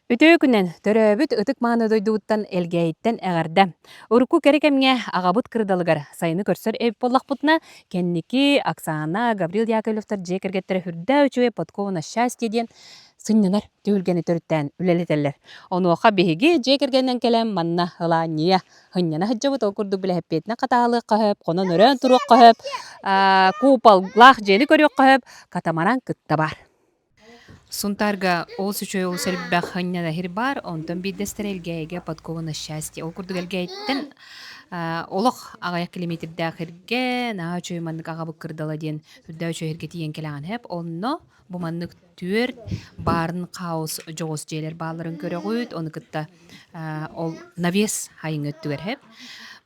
Үтүө күнүнэн төрөөбүт ытык-мааны дойдубуттан Элгээйиттэн эҕэрдэ! Урукку кэрэ кэмҥэ аҕабыт кырдалыгар сайыны көрсөр эбит буоллахпытына, кэнники Оксана, Гаврил Яковлевтар дьиэ кэргэттэрэ үрдээх үчүгэй «Подкова на счастье» диэн сынньанар түһүлгэни төрүттээн үлэлэтэллэр. Онуоха биһиги дьиэ кэргэнинэн кэлэн манна ылаанньыйа сынньана сылдьабыт. Ол курдук билэһэппиэтинэн хатаалыахха сөп, хонон өрөөн туруохха сөп, куполлаах дьиэни көрүөххэ сөп, катамаран кытта баар. Сунтаарга олус үчүгэй олус элбэх сынньана баар, онтон биирдэстэрэ Элгээйигэ «Подкова на счастье». Ол курдук Элгээйиттэн олох аҕыйах километрдаах сиргэ наһаа үчүгэй маннык аҕабыт кырдала диэн үрдээх үчүгэй сиргэ тиийэн кэлэҕин сөп. Онно бу маннык түөрт баарын хаос дьоҕус дьиэлэр баалларын көрөҕүт, ону кытта ол навес хайыҥы өттүгэр сөп.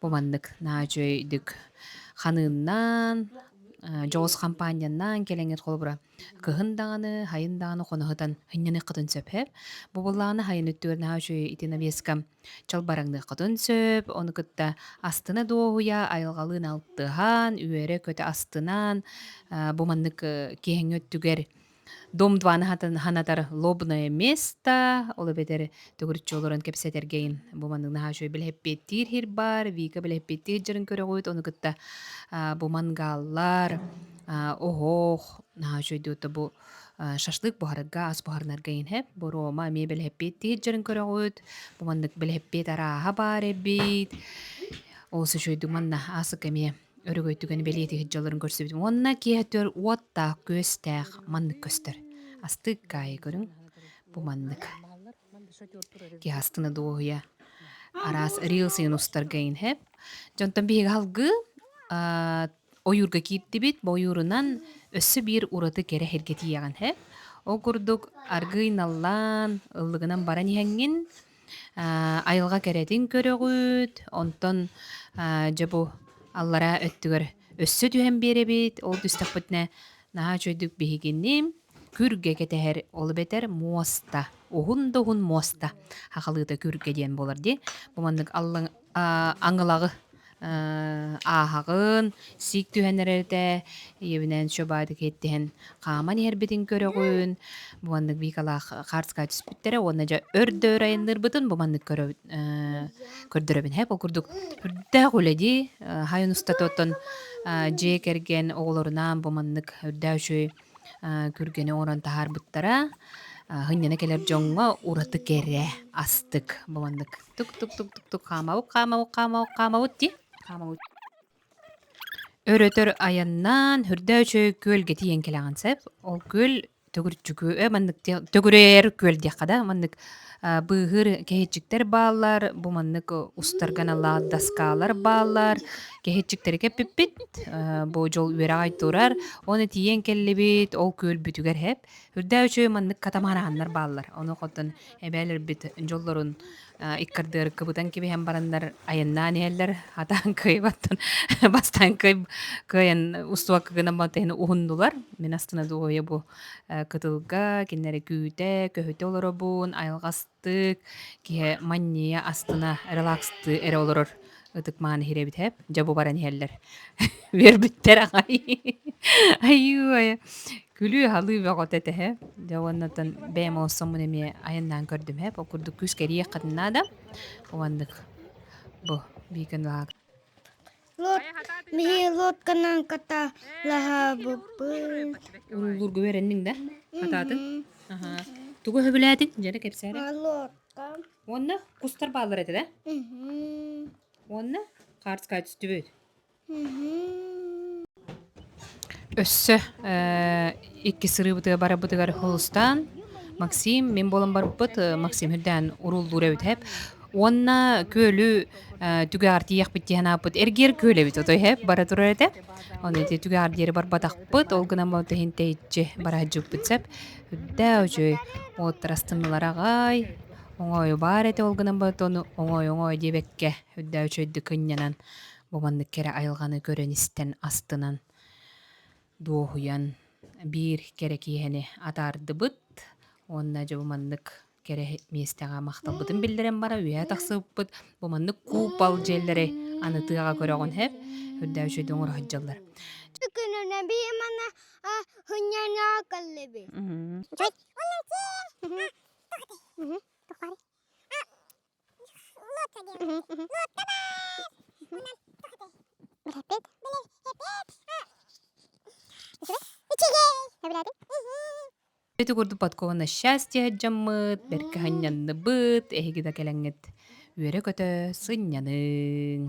Бу маннык наһаа үчүгэйдик ханыыннаан, дьоҕус хампаанньаннаан кэлэҥҥит холобура Кыһын даҕаны, сайын даҕаны хоноһутан сынньаныаххытын сөп ээ. Бу буоллаҕына сайын өттүгэр наһаа үчүгэй ити навеска чалбараҥныаххытын сөп, ону кытта астына дуоһуйа, айылҕалыын алтыһан, үөрэ-көтө астынан, бу маннык киэһэҥҥи өттүгэр дом дваны санатар лобное место, ол эбэтэр төгүрүччү олорон кэпсэтэргэйин бу маннык наһаа үчүгэй билэһиппиэттиир сир баар, Вика билэһиппиэттиир дьарын көрөҕүт, ону кытта бу мангааллар, Оһох, наһаа үчүгэйдик ото бу шашлык буһарарга, ас буһарынарга иһин бу Рома эмиэ бэлэһэппиэт дьарын көрөҕүт. Бу маннык бэлэһэппиэт арааһа баар эбит. Олус үчүгэйдик манна аасык эмиэ өрөгөй түгэни бэлиэтии сылдьалларын көрсүбүтүм. Уонна киэһэ уоттаах, күөстээх маннык көстөр. Астык каайы көрүҥ. Бу маннык. Киһи астына дуоһуйа араас рилс иһин устарга иһин Дьонтон биһиги салгыы Ойуурга киирдибит, бу ойуурунан өссө биир ураты кэрэ сиргэ тиийэҕин һэ. Ол курдук аргыый наллаан, ыллыгынан баран иһэҥҥин, айылҕа кэрэтин көрөҕүт, онтон дьэ бу аллараа өттүгэр өссө түһэн биэрэбит, ол түстэхпитинэ наһаа үчүгэйдик биһигини күргэ кэтэһэр, ол эбэтэр муоста, уһун да уһун муоста хахалыыта күргэ диэн буолар дии. Бу маннык аллаҥ аҥылаҕы ааһаҕын, сиик түһэн эрэртэ, ийэбинээн шобаадык иһиттиһэн хааман иһэрбитин көрөҕүн, бу маннык Викалаах хаартыскаҕа түспүттэрэ уонна дьэ өр да өр айанныырбытын бу маннык көрө көрдөрөбүн һэп ол курдук үрдээх үлэ дии хайын устата оттон дьиэ кэргэн оҕолорунаан бу маннык үрдээх үчүгэй күргэни оҥорон таһаарбыттара сынньана кэлэр дьоҥҥо ураты кэрэ астык бу маннык Тук-тук-тук-тук-тук хаамабыт, хаамабыт, хаамабыт, хаамабыт дии. Хаамабыт. Өр-өтөр айаннаан, үрдээ үчүгэй күөлгэ тиийэн кэлэҕин сөп. Ол күөл төгүрүччү маннык төгүрүйэр күөл диэххэ да, маннык быыһыыр кэһиэччиктэр бааллар, бу маннык устарга аналлаах доскалар бааллар. Кэһиэччиктэри кэппиппит, бу дьол үөрэҕэй турар. Оны тиийэн кэллибит, ол күөлбүтүгэр хэп. Үрдээ үчүгэй маннык катамарааннар бааллар. Ону хотон Эбээлэрбит дьоллорун иккардыгар кыбытан кэбиһэн бараннар айаннаан иһэллэр. Атаан кыайбаттан бастаан кыайан устубакка гынан баран уһуннулар. Мин астына дуоһуйа бу кытылга кинилэри күүтэ, көһүтэ олоробун, айылҕастык, киһи манньыйа астына релакстыы эрэ олорор ытык мааны иһирэбит һэп. Дьэ бу баран иһэллэр. Үөрбүттэр аҕай. Айыы Күлүү-халыы бөҕөтө этэ һэ. Дьэ уоннаттан бэйэм олоссоммун эмиэ айаннаан көрдүм һэ. Ол курдук күүс кэриэххитин наада. Уоннык бу биикэн лаак. Лот, биһи лодканан каталаһаабыппыт. Уруулуурга үөрэнниҥ да? Хатаатын? Аха. Тугу сөбүлээтиҥ? Дьэрэ кэпсээрэ. Лодка. Уонна кустар бааллар этэ да? Уонна хаартыскаҕа түстүбүт. Өссө икки сырыыбытыгар барарбытыгар Холустаан, Максим, мин буолан барбыппыт, Максим үрдээн урууллуур эбит һэп. Уонна күөлү түгэҕэр тиийиэхпит диэн ааппыт эргиэр күөл эбит отой һэп бара турар этэ. Ону ити түгэҕэр диэри барбатахпыт, ол гынан баран иһин тэйиччи бара сылдьыбыппыт сөп. Үрдээх үчүгэй уоттар астыннылар аҕай, оҥоойу баар этэ ол гынан баран ону оҥоой-оҥоой диэбэккэ үрдээх үчүгэйдик кынньанан Бу маннык кэрэ айылҕаны көрөн-истэн астынан, дуоһуйан биир кэрэ киэһэни атаардыбыт уонна дьэ бу маннык кэрэ миэстэҕэ махталбытын биллэрэн баран үөһэ тахсыбыппыт. Бу маннык куупал дьиэлэри аны тыаҕа көрөҕүн һэп, үрдээх үчүгэйдик оҥоро сылдьаллар. Күнүнэ биир мана хынньанаакаллыбит. Ити курдук подкова на счастье дьаммыт, бэркэ сынньанныбыт, эһиги да кэлэҥҥит үөрэ-көтө сынньаныҥ.